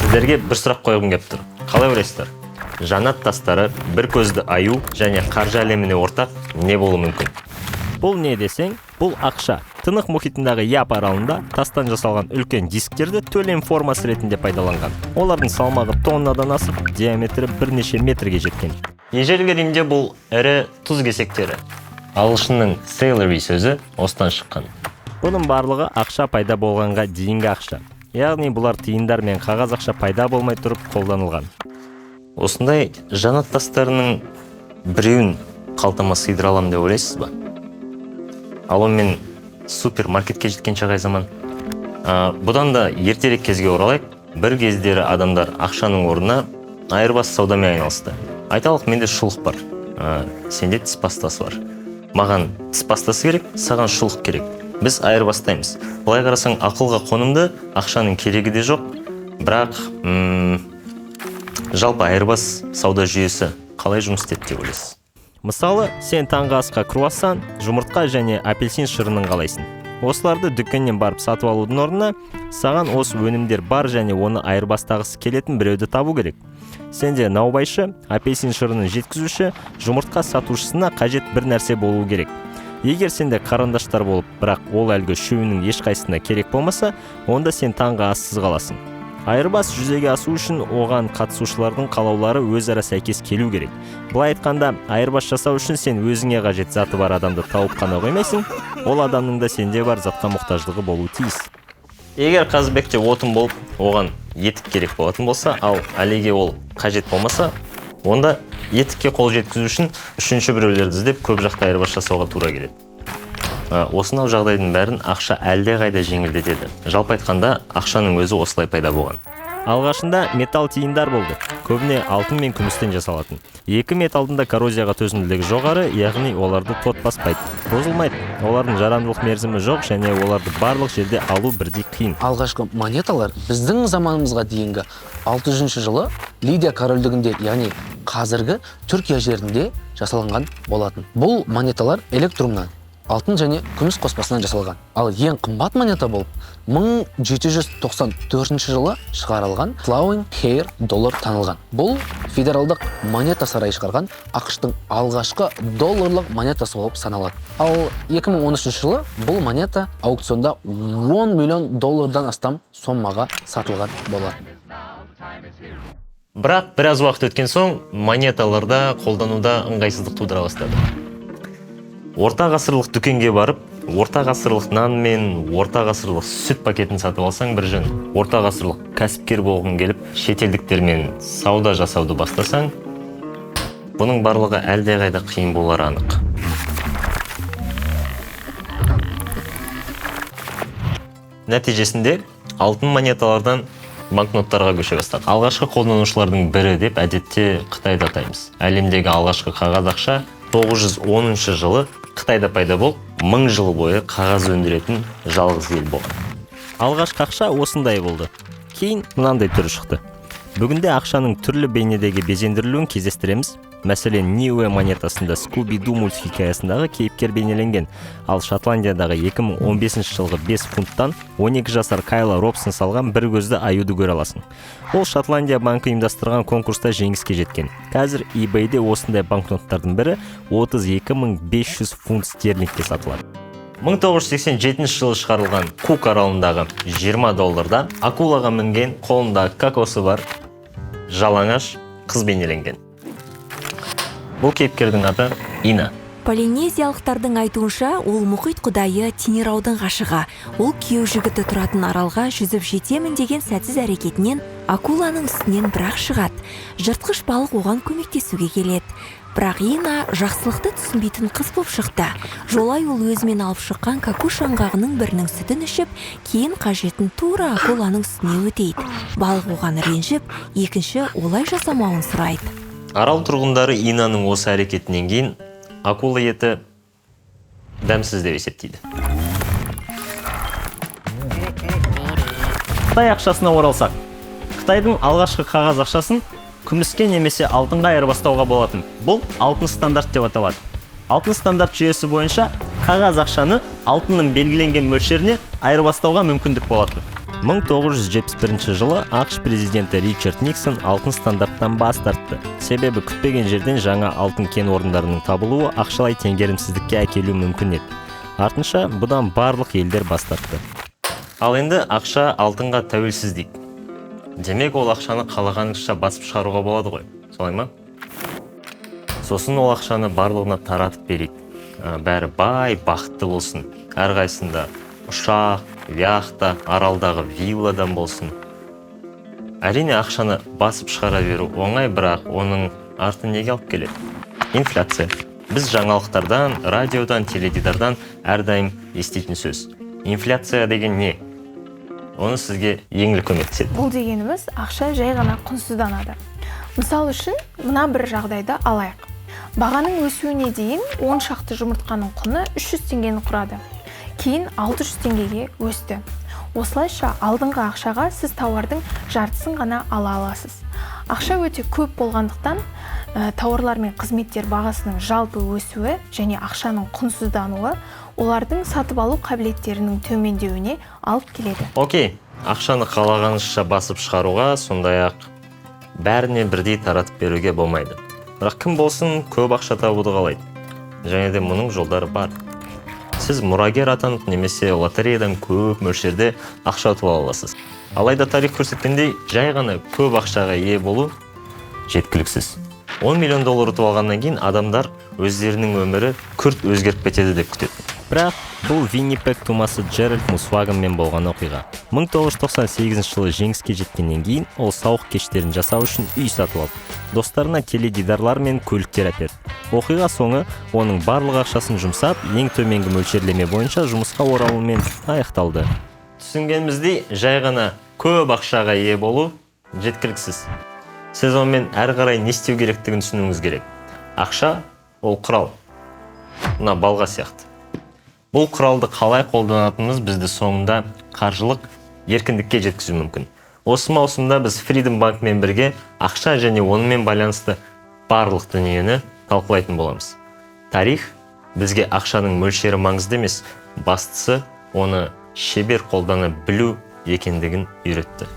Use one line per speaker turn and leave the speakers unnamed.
Сіздерге бір сұрақ қойғым келіп тұр. Қалай ойлайсыздар? Жанат тастары, бір көзді аю және қаржы әлеміне ортақ не болуы мүмкін? Бұл не десең, бұл ақша. Тынық мұхитындағы Яп аралында тастан жасалған үлкен дисктерді төлем формасы ретінде пайдаланған. Олардың салмағы тоннадан асып, диаметрі бірнеше метрге жеткен. Ежелгі Римде бұл ірі тұз кесектері. Ағылшынның salary сөзі осыдан шыққан. Бұның барлығы ақша пайда болғанға дейінгі ақша. Яғни бұлар тиындар мен қағаз ақша пайда болмай тұрып қолданылған. Осындай жанат тастарының біреуін қалтама сыйдыра аламын деп ойлайсыз ба? Ал онымен супермаркетке жеткенше қай заман? Бұдан да ертерек кезге оралайық. Бір кездері адамдар ақшаның орнына айырбас саудамен айналысты. Айталық, менде шұлық бар, сенде тіс пастасы бар. Маған тіс пастасы керек, саған шұлық керек. Біз айырбастаймыз. Былай қарасаң, ақылға қонымды, ақшаның керегі де жоқ. Бірақ жалпы айырбас сауда жүйесі қалай жұмыс істеді деп ойлайсыз? Мысалы, сен таңғы асқа круассан, жұмыртқа және апельсин шырынын қалайсың. Осыларды дүкеннен барып сатып алудың орнына саған осы өнімдер бар және оны айырбастағысы келетін біреуді табу керек. Сенде наубайшы, апельсин шырынын жеткізуші, жұмыртқа сатушысына қажет бір нәрсе болуы керек. Егер сенде қарандаштар болып, бірақ ол әлгі үшеуінің ешқайсысына керек болмаса, онда сен таңғы ассыз қаласың. Айырбас жүзеге асу үшін оған қатысушылардың қалаулары өзара сәйкес келу керек. Былай айтқанда, айырбас жасау үшін сен өзіңе қажет заты бар адамды тауып қана қоймайсың, ол адамның да сенде бар затқа мұқтаждығы болуы тиіс. Егер Қазыбекте отын болып, оған етік керек болатын болса, ал Әлиге ол қажет болмаса, онда етікке қол жеткізу үшін үшінші біреулерді іздеп көп жақты айырбас жасауға тура келеді. Осынау жағдайдың бәрін ақша әлдеқайда жеңілдетеді. Жалпы айтқанда, ақшаның өзі осылай пайда болған. Алғашында металл тиындар болды. Көбіне алтын мен күмістен жасалатын. Екі металдың да коррозияға төзімділігі жоғары, яғни оларды тот баспайды, бұзылмайды. Олардың жарамдылық мерзімі жоқ және оларды барлық жерде алу бірдей қиын.
Алғашқы монеталар біздің заманымызға дейінгі 600 жылы Лидия корольдігінде, яғни қазіргі Түркия жерінде жасалынған болатын. Бұл монеталар электрумнан, алтын және күміс қоспасынан жасалған. Ал ең қымбат монета болып 1794 жылы шығарылған Flowing Hair доллар танылған. Бұл федералдық монета сарайы шығарған АҚШ-тың алғашқы долларлық монетасы болып саналады. Ал 2013 жылы бұл монета аукционда 10 миллион доллардан астам сомаға сатылған болатын.
Бірақ біраз уақыт өткен соң монеталарда қолдануда ыңғайсыздық тудыра бастады. Орта ғасырлық дүкенге барып, орта ғасырлық нан мен орта ғасырлық сүт пакетін сатып алсаң бір жөн. Орта ғасырлық кәсіпкер болғың келіп, шетелдіктермен сауда жасауды бастасаң, бұның барлығы әлдеқайда қиын болары анық. Нәтижесінде алтын монеталардан банкноттарға көше бастады. Алғашқы қолданушылардың бірі деп әдетте Қытайды атаймыз. Әлемдегі алғашқы қағаз ақша 910 жылы Қытайда пайда болып, 1000 жыл бойы қағаз өндіретін жалғыз ел болған. Алғашқы ақша осындай болды. Кейін мынандай түрі шықты. Бүгінде ақшаның түрлі бейнедегі безендірілуін кездестіреміз. Мәселен, Ниуэ монетасында Скуби-Ду мультхикаясындағы кейіпкер бейнеленген. Ал Шотландиядағы 2015 жылғы 5 фунттан 12 жасар Кайла Робсон салған бір көзді аюды көре аласың. Ол Шотландия банкі ұйымдастырған конкурста жеңіске жеткен. Қазір eBayде осындай банкноттардың бірі 32 500 фунт стерлингке сатылады. 1987 жылы шығарылған Кук аралындағы 20 долларда акулаға мінген, қолында кокосы бар жалаңаш қыз бейнеленген. Бұл кейіпкердің аты Ина.
Полинезиялықтардың айтуынша, ол мұхит құдайы Тинераудың ғашығы. Ол күйеу жігіті тұратын аралға жүзіп жетемін деген сәтсіз әрекетінен акуланың үстінен бірақ шығады. Жыртқыш балық оған көмектесуге келеді. Бірақ Ина жақсылықты түсінбейтін қыз боп шықты. Жолай ол өзімен алып шыққан кокос жаңғағының бірінің сүтін ішіп, кейін қажетін тура акуланың үстіне өтейді. Балық оған ренжіп, екінші олай жасамауын сұрайды.
Арал тұрғындары Инаның осы әрекетінен кейін акула еті дәмсіз деп есептейді. Қытай ақшасына оралсақ, Қытайдың алғашқы қағаз ақшасын күміске немесе алтынға айырбастауға болатын. Бұл алтын стандарт деп аталады. Алтын стандарт жүйесі бойынша қағаз ақшаны алтынның белгіленген мөлшеріне айырбастауға мүмкіндік болатын. 1971 жылы АҚШ президенті Ричард Никсон алтын стандарттан бас тартты. Себебі күтпеген жерден жаңа алтын кен орындарының табылуы ақшалай теңгерімсіздікке әкелуі мүмкін еді. Артынша бұдан барлық елдер бас тартты. Ал енді ақша алтынға тәуелсіз дейік. Демек, ол ақшаны қалағаныңызша басып шығаруға болады ғой, солай ма? Сосын ол ақшаны барлығына таратып берейік. Бәрі бай, бақытты болсын. Әрқайсысында ұшақ, яхта, аралдағы вилладан болсын. Әрине, ақшаны басып шығара беру оңай, бірақ оның арты неге алып келеді? Инфляция. Біз жаңалықтардан, радиодан, теледидардан әрдайым еститін сөз. Инфляция деген не? Оны сізге Еңлік көмектеседі.
Бұл дегеніміз, ақша жай ғана құнсызданады. Мысал үшін, мына бір жағдайды алайық. Бағаның өсуіне дейін 10 шақты жұмыртқаның құны 300 теңгені құрады. Кейін 600 теңгеге өсті. Осылайша, алдыңғы ақшаға сіз тауардың жартысын ғана ала аласыз. Ақша өте көп болғандықтан, тауарлар мен қызметтер бағасының жалпы өсуі және ақшаның құнсыздануы олардың сатып алу қабілеттерінің төмендеуіне алып келеді.
Окей, ақшаны қалағаныңызша басып шығаруға, сондай-ақ бәріне бірдей таратып беруге болмайды. Бірақ кім болсын көп ақша табуды қалайды. Және де мұның жолдары бар. Сіз мұрагер атанып немесе лотереядан көп мөлшерде ақша ұтып ала аласыз. Алайда тарих көрсеткендей, жай ғана көп ақшаға ие болу жеткіліксіз. 10 миллион доллар ұтып алғаннан кейін адамдар өздерінің өмірі күрт өзгеріп кетеді деп күтеді. Бірақ бұл Виннипег тумасы Джеральд Мусвагенмен болған оқиға. 1998 жылы жеңіске жеткеннен кейін ол сауық кештерін жасау үшін үй сатып алды. Достарына теледидарлар мен көліктер әперді. Оқиға соңы оның барлық ақшасын жұмсап, ең төменгі мөлшерлеме бойынша жұмысқа оралуымен аяқталды. Түсінгеніміздей, жай ғана көп ақшаға ие болу жеткіліксіз. Сіз онымен әрі қарай не істеу керектігін түсінуіңіз керек. Ақша ол құрал. Мына балға сияқты. Бұл құралды қалай қолданатынымыз бізді соңында қаржылық еркіндікке жеткізуі мүмкін. Осы маусымда біз Freedom Банкмен бірге ақша және онымен байланысты барлық дүниені талқылайтын боламыз. Тарих бізге ақшаның мөлшері маңызды емес, бастысы оны шебер қолдана білу екендігін үйретті.